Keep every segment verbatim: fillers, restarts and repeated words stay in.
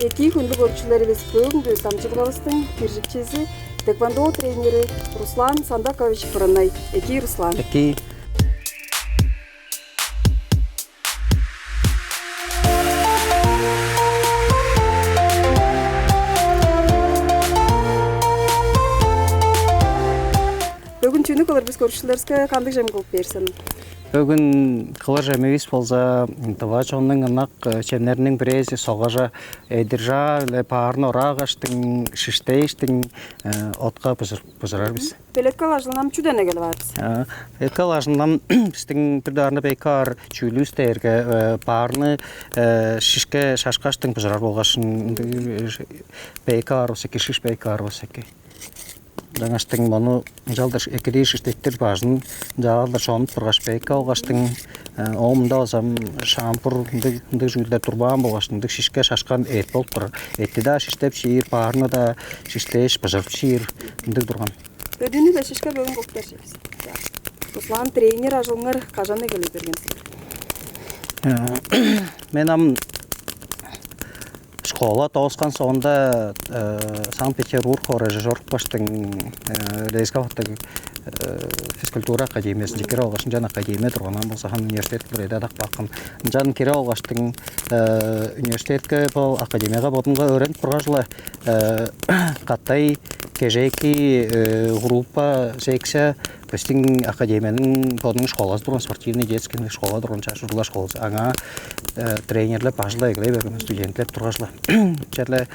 Экии, хүндүлүг көрүкчүлеривис, бөгүнгү дамчыдылгавыстың киржикчизи, тхэквондо тренери Руслан Сандакович Куранай. Экии, Руслан. Экии. Бөгүн чүнү кылыр бис, көрүкчүлеривиске кандыг чем кылып бээр сен? Бөгүн кылыр чемивис болза, тыва чоннуң ынак, э, чемнериниң бирээзи согажа, эдиржаа-биле баарны ораагаштың, шиштээштиң, э, отка быжыр-, быжырар бис. Белеткел ажылынам чүден эгелеп аар бис? А, белеткел ажылынам бистиң бир дугаарында бейкаар чүүлүвүс дээрге, э, баарны, э, шишке шашкаштың быжырар болгаш, ындыг, э, бейкаар болза эки, шиш бейкаар болза эки. Ынчангаштың мону ынчалдыр экидир шиштеттир бажын, ынчалдыр шонуп тургаш, бейке алгаштың, э, оомунда базам шампур ындыг, ындыг чүүлдер турбаан болгаш, ындыг шишке шашкан эът болуп турар. Эътти-даа шиштеп шиир, баарны-даа шиштээш, быжырып шиир, ындыг турган. Өдүүнү-даа шишке бөгүн кылып бээр чүве бис. Руслан, тренер ажылыңар кажан эгелеп берген силер? Э, мен ам школа дооскан соонда, э, Санкт-Петербург хоорайже чорупкаштың, э, Лейсковтаг, э, физкультура академиясынче кирип алгаш, ынчан академия турган, ам болза хан университет кылдыр эде адап каапкан. Ынчан кирип алгаштың, э, университетке, бо академияга бодумга өөренип тургаш-ла, э, катай кежээки, э, группа, секция, бистиң академияның бодунуң школазы турган, спортивный детский школа турган, чаш уруглар школазы. Аңаа, э, тренерлеп, бажылай эгелей берген, студентлеп тургаш-ла. Черле,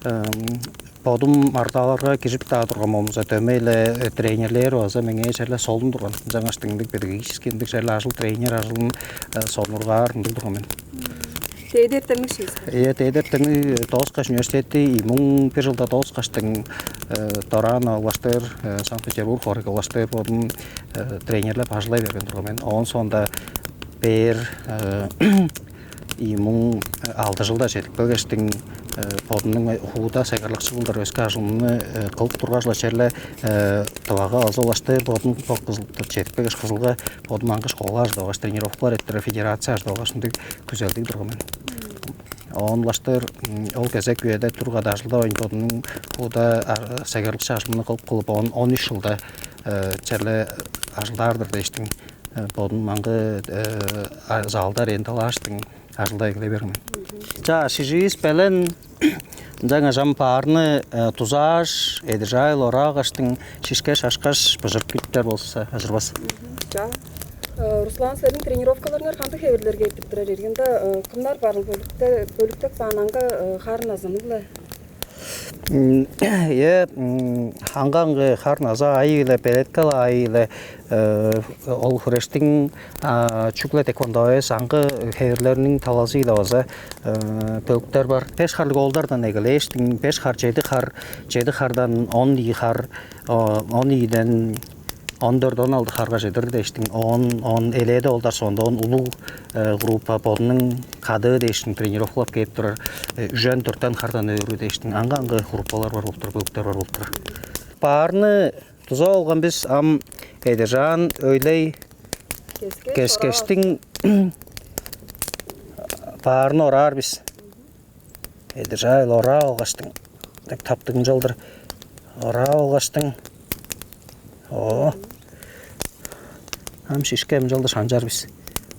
эм, бодум арталарга киржип-даа турган болза, дөмей-ле, э, тренерлээр база меңээ черле солун турган. Ынчангаш ындыг педагогический, ындыг черле ажыл, тренер ажылын, э, сонуургаар ындыг турган мен. Дээди эртемниг шивис? Ийе, дээди эртемниг дооскаш университетти ийи муң бир чылда дооскаштың, э, дораан улаштыр, э, Санкт-Петербург хоорайга улаштыр бодум, э, тренерлеп ажылдай берген турган мен. Оон соонда бээр, э, ийи муң алды чылда чедип келгештиң, э, бодумнуң хууда сайгарлыкчы кылдыр өске ажылымны, э, кылып тургаш-ла, черле, э, Тывага база улаштыр бодум бо Кызыл-, чедип келгеш, Кызылга бодум аңгы школа ажыдып алгаш, тренировкалар эрттирер, федерация ажыдып алгаш, ындыг күзелдиг турган мен. Оон улаштыр, м, ол кезек үеде тургада ажылдавайн, бодумнуң хууда, а, сайгарлыкчы ажылымны кылып, кылып, он, он үш чылда, э, черле ажылдаар-дыр дээштиң, э, бодум аңгы, э, а, залда арендалааштың, ажылдай эгелей берген мен. Чаа, шиживис белен, ынчангаш ам баарны, э, дузааш, эдиржайл ораагаштың, шишке шашкаш, быжырып кириптер болза, ажырбас. Чаа. Э, Руслан, силерниң тренировкаларыңар кандыг хевирлерге эртип турар? Эргенде, э, кымнар барыл бөлүкте, бөлүктеп каан аңгы, э, хар-назыны-биле? М, Ийе, м, аңгы-аңгы хар-назы аайы-биле, белеткел аайы-биле, э, ол хүрештиң, а, чүгле тхэквондо эвес, аңгы хевирлерниң талазы-биле база, э, бөлүктер бар. Беш харлыг оолдардан эгелээштиң, беш хар, чеди хар, чеди хардан он ийи хар, о, он ийиден он дөрт, он алды харга чедир дээштиң, оон, оон элээди оолдар соонда, оон улуг, э, группа бодунуң кадыы дээштиң тренировкалап кээп турар, э, үжен, дөртен хардан өрү дээштиң, аңгы-аңгы группалар бар болуп турар, бөлүктер бар болуп турар. Баарны дуза болган бис ам эдержаан өйлей кескештиң баарны ораар бис. Эдержайл ораа алгаштың. Дег таптыг ынчалдыр ораа алгаштың. О. Ам шишке ынчалдыр шанчар бис.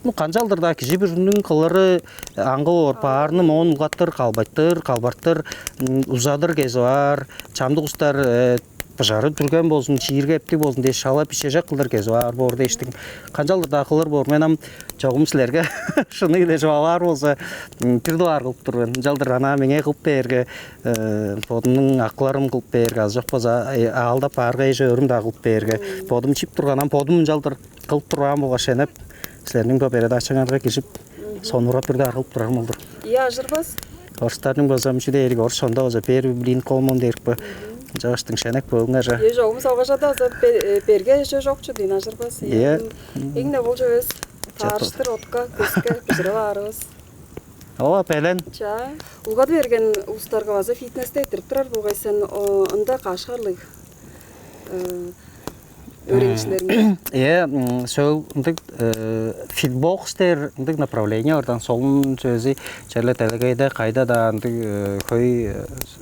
Ну, канчалдыр-даа кижи бүрүнүң кылыры аңгы боор, баарны моон улгаттыр, калбайтыр, калбартыр, м, узадыр кезип аар, чамдык устар, э, быжарып дүрген болзун, чиирге эптиг болзун дээш, шала бичежек кылдыр кезип аар боор дээштиң. Канчалдыр-даа кылыр боор. Мен ам чогум силерге шыны-биле чугаалаар болза, м, бир дугаар кылып тур мен. Ынчалдыр анаа меңээ кылып бээрге, э, бодумнуң акыларым кылып бээрге, азы чок болза, э, аалдап баарга эже-өөрүм-даа кылып бээрге, бодум чип турганам, бодум ынчалдыр кылып турбаан болгаш, шенеп, силерниң бо передачаңарга кижип, сонуургап бир дугаар кылып турарым ол-дур. Ийе, ажырбас. Орустарның база мчи дээрик, орус шонда база первый блин комом дээрик бе. Ынчангаштың шенек бөөгүңер же. Е, чогум салгажада база бе-, э, берге эже чок чүдүн, ажырбас. Ийе. Эң-не болчу эвес. Таарыштыр отка, көске бижирип аарывыс. Ооба, белен. Чаа. Улгады берген улустарга база фитнесте эрттирип турар болгай сен, о, ында каш харлыг, э, өөреникчилериңер? Э, сөөл ындыг фитбокс дээр ындыг направление бар даан, солун чүвези черле делегейде кайда-даа ындыг хөй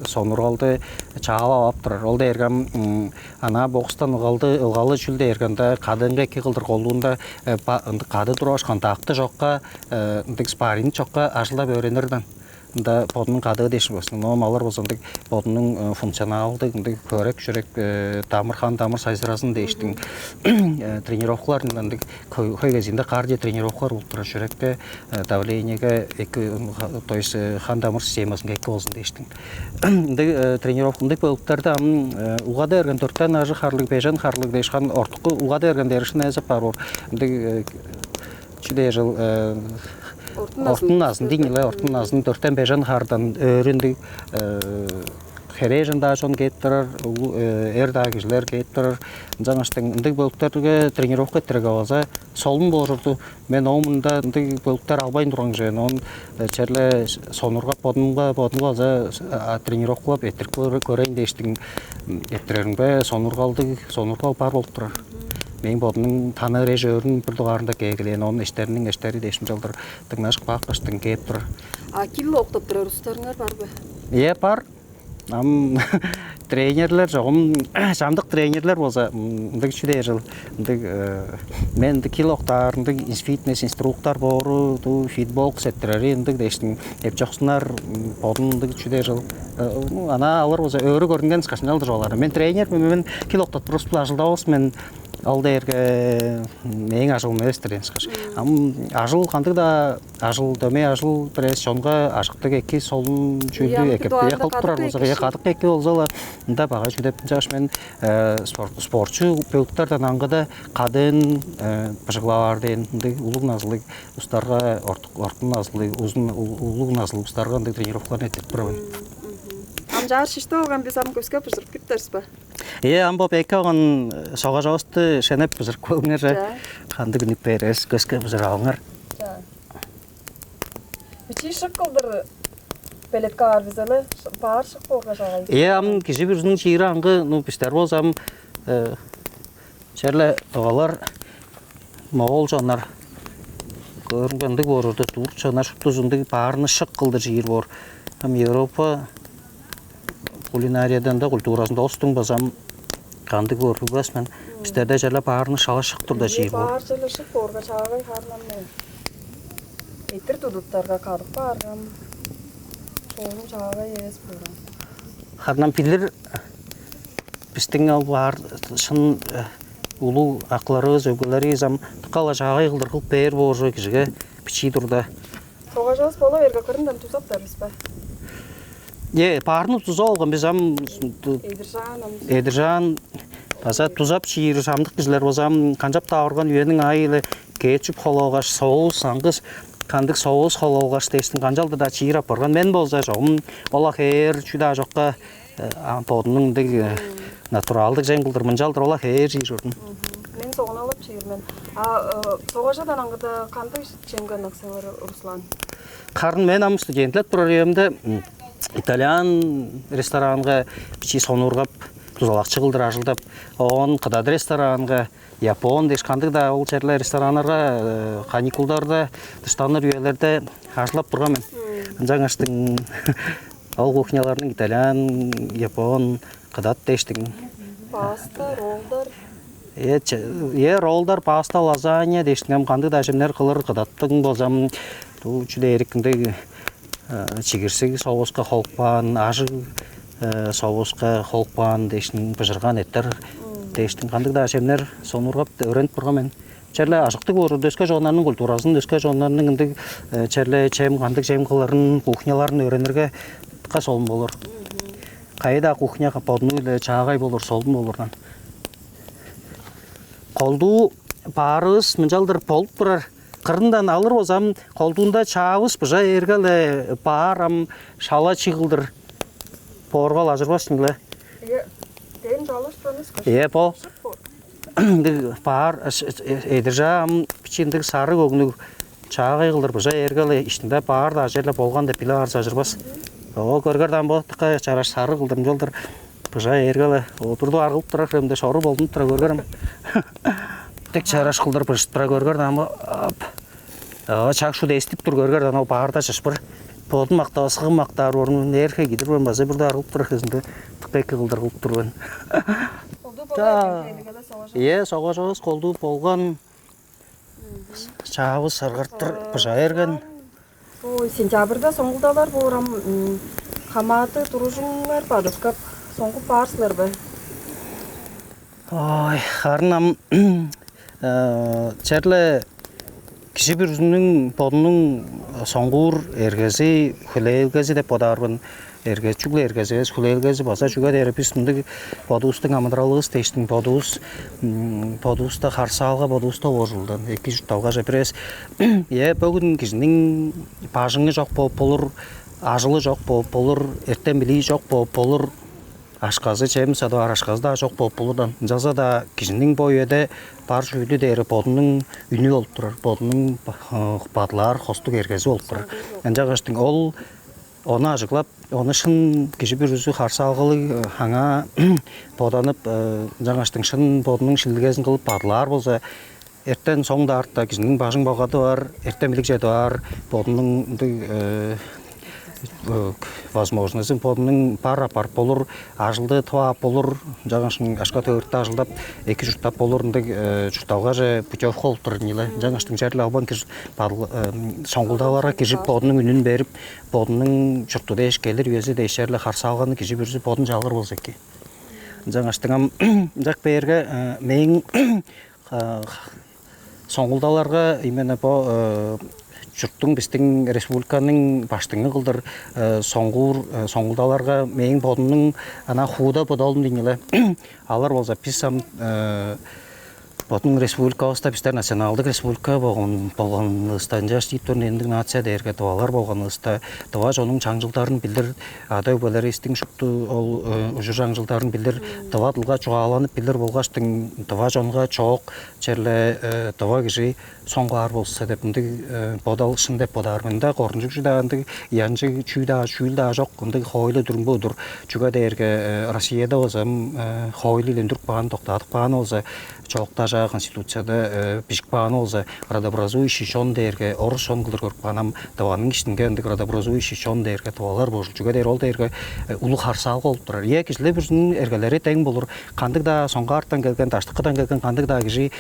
сонургалды чаалап ап турар. Ол дээрге ам анаа бокстан ылгалды, ылгалы чүл дээрге ында кадыынга эки кылдыр колдуунда ындыг кады тургаш, контакты чокка, ындыг спарринг чокка ажылдап өөренир даан. Ында бодунуң кадыы дээш болзун, но малар болза ындыг бодунуң функционалдыг ындыг хөрек-чүрек, дамыр, хан-дамыр сайзыразын дээштиң тренировкалар ындыг хөй кезиинде кардио тренировкалар болуп турар, чүрекке, давлениеге эки, то есть хан-дамыр системазынга эки болзун дээштиң. Ындыг тренировка, ындыг бөлүктерде ам улгада берген дөртен ажыг харлыг, бежен харлыг дээш, хан ортуку улгада берген дээришин эзеп бар боор. Ындыг чү дээр чыл Ортун назын. Ортун назын, диң эле ортун назын дөртен бежен хардан өөрүндүг херээжен-даа чон кээп турар, эр-даа кижилер кээп турар. Ынчангаштың ындыг бөлүктерге тренировка эттерге база солун болурду. Мен оон мында ындыг бөлүктер албайн турган кижи мен. Оон черле сонургап бодумга, бодумга база тренировкалап эттерип көрейн дээштиң, эттереримге сонургалдыг, сонургал бар болуп турар. Мээң бодумнуң таныыр эш-өөрүм бир дугаарында кээп келген, оон эштериниң эштери дээш мынчалдыр дыңнажып каапкаштың кээп турар. А кил октап турар улустарыңар бар бе? Ээ, бар. Ам тренерлер чогум, чамдык тренерлер болза ындыг чү дээр чыл, ындыг мен ындыг кил октаар, ындыг фитнес инструктор боору, ду фитбокс эрттирери ындыг дээштиң эпчоксунар, бодун ындыг чү дээр чыл. Ана алар болза өрү көрүнген скашналдыр олар. Мен тренер мен, мен кил октап турус ажылдавас мен. Ол дээрге мээң ажылым эвес-тир дээн ышкаш. Ам ажыл кандыг-даа ажыл, дөмей ажыл бир эвес чонга ажыктыг эки солун чүүлдү экеп кылып турар болза, кадык эки болза-ла, ында багай чүдеп ынчаш мен спортчу бөлүктөрдөн аңгыда кадыын быжыглап аар дээн ындыг улуг назылыг устарга, ортун назылыг, узун улуг назылыг устарга ындыг тренировкалар этип турабын. Ам чаар шишти болган биз ам көскө быжырып киптер бе? Ээ, ам бо бекке оон согажавысты шенеп быжырып көрүңер же. Кандыг үнүп бээрес көскө быжырып алыңар. Бичии шык кылдыр белетке аар бизеле, баар шык боорга чагай. Ээ, ам кижи бүрүзүнүң чиири аңгы, ну бистер болза ам черле олар моол чоннар көрүнгендиг боор орда, турк чоннар шуптузундуг баарны шык кылдыр чиир боор. Ам Европа кулинариядан да культуразында остуң базам кандыг көрүлбес мен. Бистерде черле баарны шала шык турда чиир боор. Баар черле шык боорга чаагай харнамны. Этир тудуптарга кадык бааргам. Чоорум чаагай эвес боорам. Харнам билир бистиң ол баар шын улуг акыларывыс, өгбелеривис ам дыка-ла чаагай кылдыр кылып бээр бооржу кижиге бичии турда. Согажавыс бола берге кырындан тузаптарбыс бе? Е, баарны тузап алган бис ам. Эдиржаан ам. Эдиржаан база тузап чиир самдык кижилер база ам канчап-даа орган үениң аайы-биле кээчип холоогаш, соус аңгыс кандыг соус холоогаш дээштин канчалды-даа чиир апарган. Мен болза чогум ола хээр чүү-даа чокка бодунуң ындыг натуралдыг чем кылдыр мынчалдыр ола хээр чиир чордум. Мен согуналап чиир мен. А согажадан аңгыда кандыг чемге ынаксыңар, Руслан? Харын мен ам студентлеп турар үемде итальян ресторанга бичии сонуургап, дузалакчы кылдыр ажылдап, оон кыдат ресторанга, япон дээш кандыг-даа ол черле рестораннарга каникулдарда дыштаныр үелерде ажылдап турган мен. Ынчангаштың ол кухняларның итальян, япон, кыдат дээштиң. Паста, роллдар. Е, че- е, роллдар, паста, лазанья дээштиң ам кандыг-даа чемнер кылыр кыдаттың болзам, чүле эрикиндег чигирсиг соуска холупкаан, ажыг соуска холупкаан дээштиң, быжыргаан эттер дээштиң кандыг-даа чемнер сонуургап, өөренип турган мен. Черле ажыктыг болур өске чоннарның культуразын, өске чоннарның ындыг черле чем, кандыг чем кылырын, кухняларын өөренирге дыка солун болур. Кайы-даа кухня бодунуң-биле чаагай болур, солун болурдан. Колдуу баарывыс мынчалдыр болуп турар. Кырындан алыр болзам, колдуунда чаавыс быжа ээрге-ле баар ам шала чыгылдыр бооргал ажырбас чүңле. Дээн жалыш тонус. Э, бо. Ындыг баар эдиржаам бичиндиг сарыг өгнүг чаагай кылдыр быжа ээрге-ле иштинде баар-даа черле болган деп билип аар ажырбас. О, көргер даан бо дыка чараш сарыг кылдыр ынчалдыр Быжа эргеле одурду аргылып турар хемде шору болдунуп тура көргөрем. Дег чараш кылдыр быжып тура көргөр ам. Ап. Чак шуут эстип тур көргөр дан ол баарда чышпыр. Бодун мактавасыгы мактаар орун нээрхе кидир мен база бирде аргылып турар хезинде тыкка эки кылдыр кылып тур мен. Колдуу болган. Та. Экен, келигеле согажа. Ие, согажавыс колдуу болган. Чаавыс сыргыртыр быжа эрген. Ой, сентябрьда соңгулдалар боор ам, м, хамааты туружуңар бадыткап, соңгуп баар силер бе? Ой, харын ам э, черле кижи бүрүзүнүң бодунуң соңгуур эргези, хүлээлгези деп бодаарбын. Эргези чүгле эргези эвес, хүлээлгези база чүге дээрге бис мындыг бодувустуң амыдыралывыс дээштиң бодувус бодувуста харсаалга бодувуста оожулдан эки чуртталгаже бирээс. Е бөгүн кижиниң бажыңы чок болуп болур, ажылы чок болуп болур, эртем билии чок болуп болур, ашказы чем садып аар ашказы-даа чок болуп болурдан. Ынчалза-даа кижиниң бо үеде бар чүүлү дээри бодунуң үнү болуп турар, бодунуң бадылаар хостук эргези болуп турар. Ынчангаштың ол ону ажыглап, ону шын кижи бүрүзү харсаалгалыг аңаа боданып, ынчангаштың шын бодунуң шилилгезин кылып бадылаар болза, эртен соң даарта кижиниң бажың богады бар, эртен билиг чеди бар, бодунуң ындыг возможностун бодунуң бар апарып болур, ажылды тып ап болур, ынчангаш ашка төгүртү ажылдап, эки чурттап болур ындыг чуртталгаже путевка болуп турар ийин. Ынчангаштың черле албан кижи соңгулдаларга кижип бодунуң үнүн берип, бодунуң чурту дээш келир үези дээш черле харсаалганы кижи бүрүзү бодун чалгыр болза эки. Ынчангаштың ам ынчак бээрге мээң соңгулдаларга именно бо чурттуң бистиң республиканың баштыңы кылдыр соңгуур соңгулдаларга мээң бодумнуң ана хууда бодалым дийин эле. Алар болза бис ам бодунуң республикабызда бистер националдык республика болгон болганыбызда ынчаш ийип турун эндик нация дээрге дывалар болганыбызда дыва чонуң чаңчылдарын билир, ада өгбелеривистиң шупту ол ужур чаңчылдарын билир, дыва дылга чугааланып билир болгаштың дыва чонга чоок черле дыва кижи соңгаар болза деп ындыг бодалышын деп бодаар мен да. Корунчуг чү-даа ындыг янчыг чүү-даа чүүл-даа чок, ындыг хоойлу дүрүмбү удур. Чүге дээрге Россияда болза хоойлу илендирип каан, доктаадып каан болза, чоокта чаа конституцияда бижип каан болза, родообразующий чон дээрге орус чон кылдыр көрүп каан, ам дываның иштинге ындыг родообразующий чон дээрге дывалар болчул. Чүге дээр ол дээрге улуг харсаалга болуп турар. Ийе, кижилер бүрүзүнүң эргелери дең болур. Кандыг-даа соңгаартан келген, даштыкыдан келген кандыг-даа кижи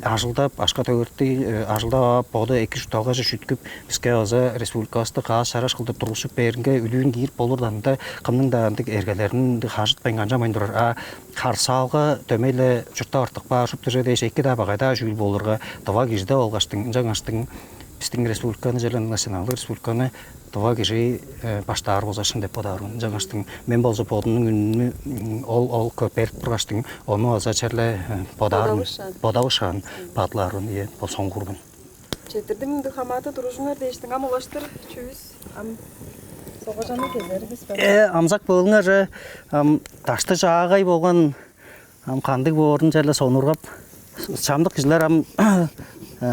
ажылдап, ашка төгүртү ажылдап ап, боду эки чуртталгаже чүткүп, биске база республикабысты каас-чараш кылдыр тургузуп бээринге үлүүн киирип болур-даа. Ында кымның-даа ындыг эргелерин ындыг хажытпайн канчамайн турар. А харсаалга дөмей-ле чурттап артып каар, шупту чүве дээш эки-даа багай-даа чүүл болурга, дыва кижиде болгаштың, ынчангаштың бистиң республиканы, черле националдык республиканы дыва кижи баштаар болза шын деп бодаар мен. Ынчангаштың мен болза бодумнуң үнүмнү ол ол берип тургаштың, ону база черле бодаар мен. Бодавышаан. Бодавышаан, бадылаар мен, ийе, бо соңгуур мен. Четтирдим, ындыг хамааты туружуңар дээштиң, ам улаштыр чүвүс, ам согажаны кезеригис бар. Э, амзак болуңар же, ам дашты чаагай болган, ам кандыг боорун черле сонургап, чамдык кижилер ам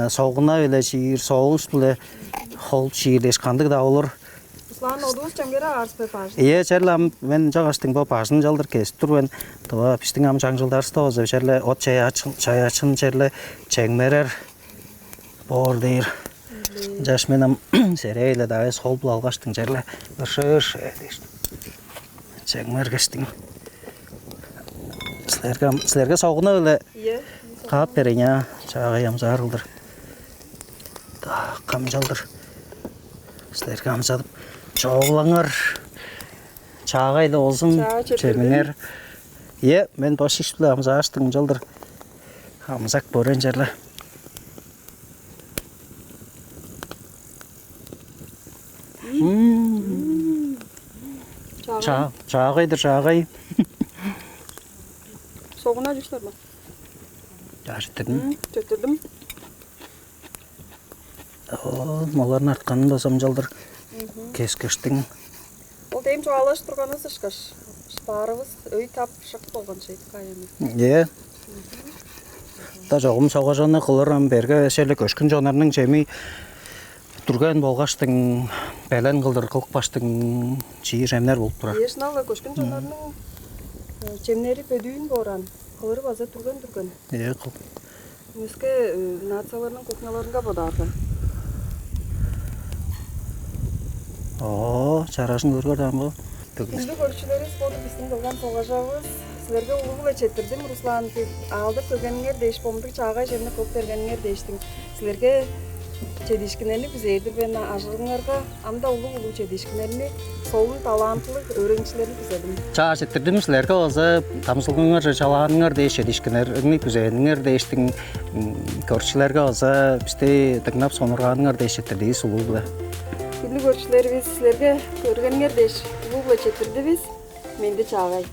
согуна-биле чиир, соогуш-биле хол чиир дээш кандыг-даа болур. Руслан, одувус чемгере аарыс бе бажын? Ийе, черле ам мен чагыштың бо бажын чалдыр кезип тур мен. Дыва биздиң ам чаңчылдарывыста болза черле от чаяачын, чаяачын черле чемгерер боор дээр. Чаш мен ам серейле давай сол-биле алгаштың черле ыршыыр дээш. Чемгергештиң. Силерге ам, силерге согуна-биле Ийе. Каап берейн, а, чаагай амзаар кылдыр. Так, камчалдыр. Силерге амзадып чооглаңар. Чаагай-ла болзун, Чаа, четтирдим. Чемиңер. Е, мен бо шиш-биле амзааштың ынчалдыр. Амзак бөрен черле. М. Чаагай. Чаа-, чаагай-дыр, чаагай. Согуна чүслер ма? Чаа, четтирдим. М, четтирдим. О, моларны артканын база ынчалдыр Мгм. Кескештиң. Ол дем чугаалаш турганывыс ышкаш. Баарывыс өй тап шык болган чейт каяны. Е. Да чогум согажаны кылыр ам берге эшерлик өшкүн чонарның чеми дүрген болгаштың белен кылдыр кылып каштың чиир эмнер болуп турар. Ешнал көшкүн чонарның Чемнери бөдүүн бооран, кылыры база түрген-түрген. Э, кыл. Өске нацияларның кухняларынга бодаарга. Оо, чаражын көргөр даан бо. Хүндү көрүкчүлеривис, бо биздин кылган согажавыс. Силерге улуу-биле четтирдим, Руслан, аалдап келгениңер дээш, бо мындыг чаагай чемни кылып бергениңер дээштиң. Силерге чедиишкиннерни күзээр-дир мен, ажылыңарга ам-даа улуг-улуг чедиишкиннерни, солун талантылыг өөреникчилерни күзедим. Чаа четтирдим силерге база дамчылгаңар, чалааныңар дээш чедиишкиннерни күзээниңер дээштиң, көрүкчүлерге база бисти дыңнап сонургааныңар дээш четтирдивис улуу-биле. Хүндү көрүкчүлеривис, силерге көргениңер дээш улуу-биле четтирдивис. Менди чаагай.